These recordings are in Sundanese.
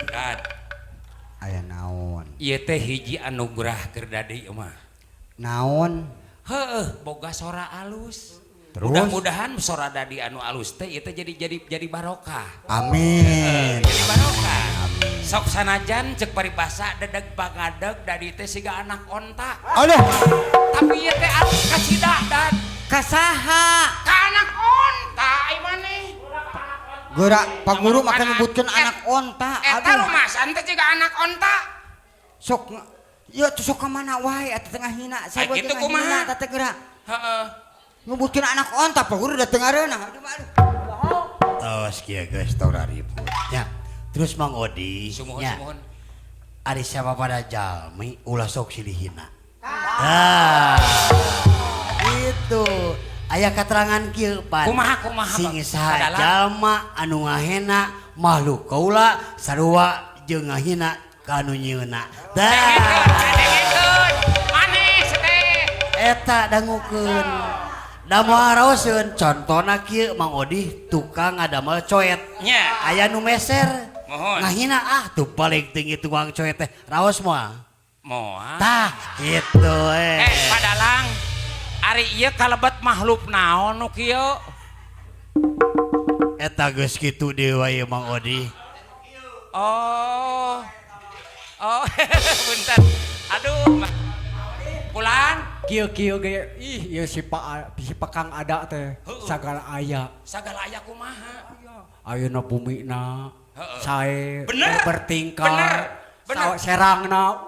Dad. Aya naon? Ieu teh hiji anugerah keur dadi mah. Naon? Heueuh, boga sora alus. Terus? Mudah-mudahan sora dadi anu alus teh ieu teh jadi barokah. Amin. Jadi barokah. Sok sanajan cek paribasa dedeg bangadeg dadi teh siga anak onta. Aduh. Tapi ieu teh alus kasida dan kasaha? Ka anak onta ai maneh. Geura Pak Guru make nyebutkeun anak onta. Eta rumasan teh jiga anak onta. Sok ieu teh sok ka mana wae eta teh ngahina. Ai kitu kumaha? Eta teh geura. Heeh. Nyebutkeun anak onta Pak Guru da teu ngareunah. Aduh aduh. Tos kieu geus tong ribut. Nya. Terus Mang Odi. Sumuhun sumuhun. Ari siapa pada jalmi ulah sok silih hina. Tah. Gitu. Aya katerangan kieu pan. Kumaha kumaha sing saha jalma anu ngahina makhluk kaula sarua jeung ngahina ka anu nyieuna. Tah. Manis teh. Eta dangukeun. Da moal raoseun contona kieu Mang Odi tukang ngadamel coet. Nya. Aya nu meser. Mohon. Ngahina ah tuh balik tinggi tukang coet teh. Raos moal. Moal. Tah kitu eh. Padalang ari ieu kalebet makhluk naon nu kieu? Eta geus kitu deui wae Mang Odi. Oh. Oh, punten. Aduh. Pulang kieu-kieu ge ih ieu si Pak si Pakang ada teh sagala aya. Sagala aya kumaha? Ayeuna bumina sae bertingkah. Bener. Serangna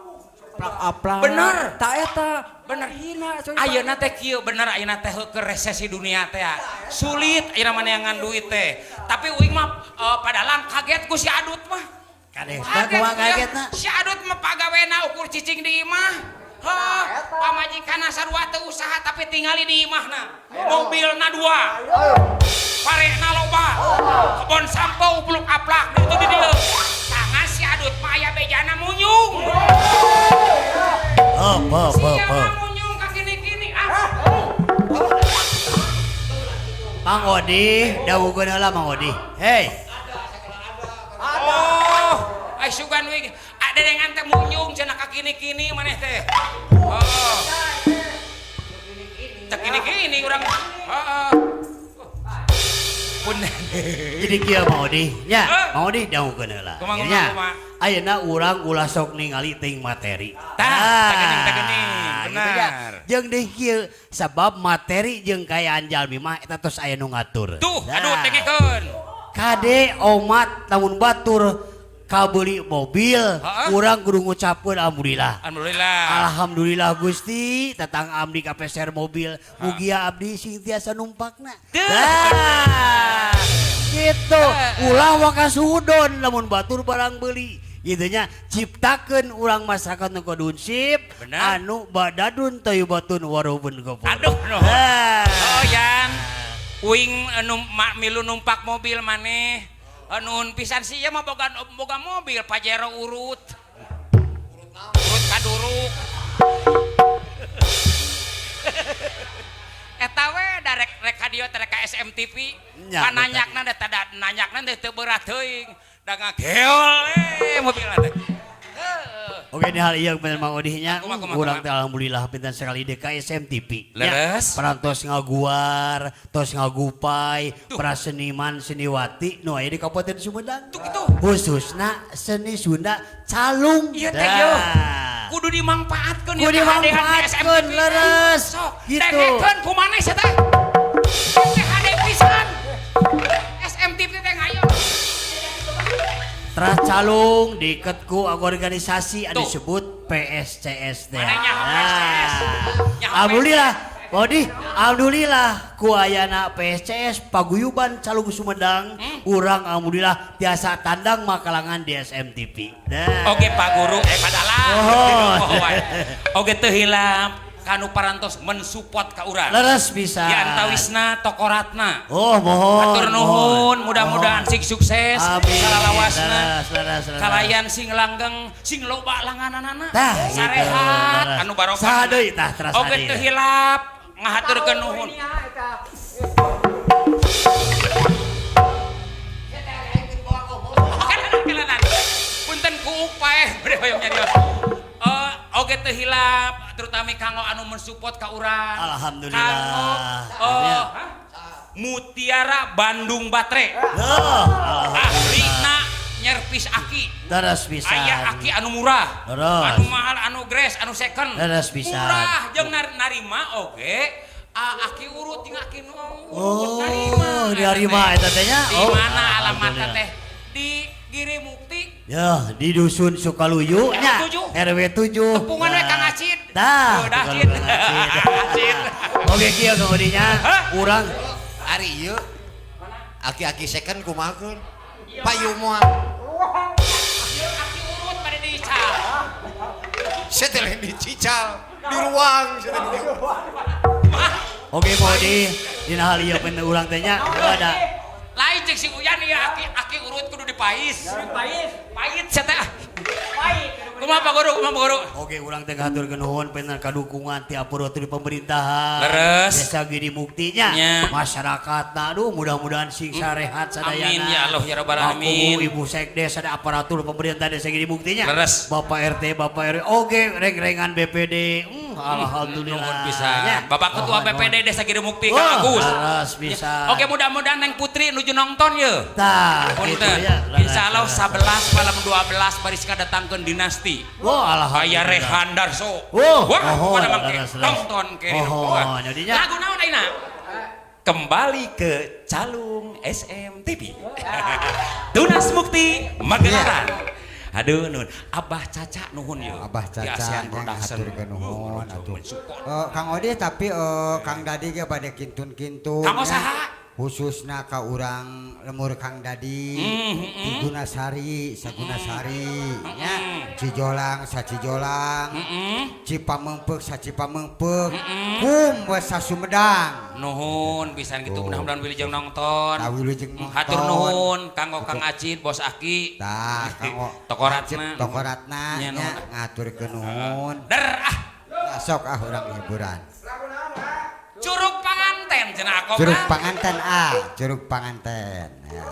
aplak-aplak. Bener. Ta eta bener hina. Ayeuna teh kieu bener ayeuna teh keur resesi dunia teh. Sulit ayeuna maneangan duit teh. Tapi uing mah padalang kaget ku si Adut mah. Kaget kumaha kagetna? Si Adut mah pagawena ukur cicing di imah. Hah, pamajikanna sarua teu usaha tapi tingali di imahna. Mobilna dua. Parena loba. Kebon sampeu bluk aplak ditu di dieu. Tangan si Adut mah aya bejana munyung. Oh, oh, oh, oh. Munyung ka kini-kini ah. Mang Odi, dawuhkeun heula Mang Odi. Hei. Oh, ai sugan we adedengan teh munyung cenah ka kini-kini maneh teh. Oh. Teh kini-kini urang. Heeh. Punten. Jadi kieu Mang Odi, nya, Mang Odi dawuhkeun heula. Kumaha kumaha. Ayeuna urang ulah sok ningali teuing materi. Tah, tegening, benar. Jeung deui kieu sabab materi jeung kaayaan jalmi mah eta tos aya nu ngatur. Tuh, aduh tengekeun. Kade omat lamun batur kabeuli mobil, urang kudu ngucapkeun alhamdulillah. Alhamdulillah. Alhamdulillah Gusti, tatang abdi kapeser mobil, mugia abdi sing tiasa numpakna. Tah. Gitu, ulah waka sudon lamun batur barang beuli. Gitunya ciptakeun urang masyarakat nu kudunsip anu badadun tayyibatun warubun gofur. Aduh nuhun. Oh yan uing anu milu numpak mobil maneh. Nuhun pisan sih ieu mah boga mobil Pajero urut. Urut kaduruk. Eta we darek rek ka dieu teh ka SMTV. Pananyakna teh nanyakna teh teu berat teuing. Da ngageol mobilna teh. Oke, ini hal ieu bener Mang Odi nya. Urang teh alhamdulillah pinten sekali di SMTV. Leres. Parantos ngaguar, tos ngagupai, para seniman seniwati nu aya di Kabupaten Sumedang. Tuh kitu. Khususna seni Sunda calung. Ieu teh yeuh. Kudu dimangpaatkeun ieu teh leres. Sok, dengekeun ku maneh sia teh. Teh hade pisan. SMTV teh ngayo. Terah calung diket ku organisasi anu disebut PSCS teh. Alhamdulillah, Odi, alhamdulillah ku ayana PSCS Paguyuban Calung Sumedang, urang alhamdulillah tiasa tandang makalangan di SMTV. Nah. Oke Pak Guru, padalang. Oke teu hilap kanu parantos mensupport ka urang. Leres bisa. Di antawisna Tokoratna. Oh, mohon. Hatur nuhun, mudah-mudahan sing sukses. Amin. Salalawasna. Kalayan sing langgeng, sing loba langananana. Sarehat anu barokah. Saha deui tah teras. Oge teu hilap ngahaturkeun nuhun. teu hilap terutama kanggo anu mensupport ka urang. Alhamdulillah. Kanggo Ya. Mutiara Bandung Batre. Loh, ahlina nyervis aki. Terus pisan. Aya aki anu murah. Terus. Anu mahal, anu grace, anu second. Terus pisan. Murah jeung narima oge. Aki urut jeung aki nu urut Oh, narima. narima eta teh nya. Di Oh, mana alamatna alhamdulillah. teh? Di Giri Mukti. Ya, di Dusun Sukaluyu nya. RW 7. RW 7. Tepungan we Kang Acid. Tah, Udah Kang Acid. Acid. Acid. Oke kieu kemudinya Hah? urang Ari ieu aki-aki second kumahakeun? Payu moal. Ieu aki urut pada diical. Saya teh lain dicical, di ruang saya teh di. Oke mau di dina hal ieu pen urang teh nya ada. Lain cek si Uyan ieu aki urut kudu dipais. Pais. Pait sia teh. Pait. Kumaha Pak Guru? Kumaha Pak Guru? Oke urang teh ngahaturkeun nuhun pen kadukungan ti aparatur pemerintahan. Leres. Desa Giri Muktinya. Nya. Masyarakatna aduh mudah-mudahan sing sarehat sadayana. Amin ya Allah ya Rabbal alamin. Aku Ibu Sekdes ada aparatur pemerintahan Desa Giri Muktinya. Leres. Bapak RT, Bapak RW, oke reng-rengan BPD. Alhamdulillah. Nuhun pisan. Nya. Bapak Ketua Nuhun, BPD nuhun. Desa Giri Mukti Oh, Kang Agus. leres pisan. Oke mudah-mudahan Neng Putri nuju nonton ye. Tah, gitu Punten. ya. Insya Allah 11 malam 12 baris kadatangkeun dinasti. Wah, alhamdulillah. Aya Rehan Darso. Oh, wah, mohon, pada mangke leres, leres. tonton ke. Mohon, jadinya. Lagu naon ayeuna? Kembali ke Calung SMTV. Tunas Mukti Magelang. Aduh nun, Abah Caca nuhun ye. Abah Di Caca ASEAN yang Production. ngaturkeun nuhun atuh. Mensupport. Kang Odi tapi Kang Dadi ge bade kintun-kintun. Kanggo nya. saha? Khususna ka urang lemur Kang Dadi, di Gunasari, Sagunasari, nya, Cijolang, Sacijolang, Cipamengpeuk, Sacipamengpeuk, kum we Sasumedang. Nuhun pisan gitu Oh. mudah-mudahan wilujeng nonton. Tah wilujeng nonton. Hatur nuhun kanggo Kang Acid, Bos Aki. Tah, kanggo Tokoratna. Tokoratna Nya, nya nuhun. ngaturkeun nuhun. Der ah, Sok ah urang hiburan. Curug Panganten cenah aku. Curug Panganten ah, Curug Panganten. Ya.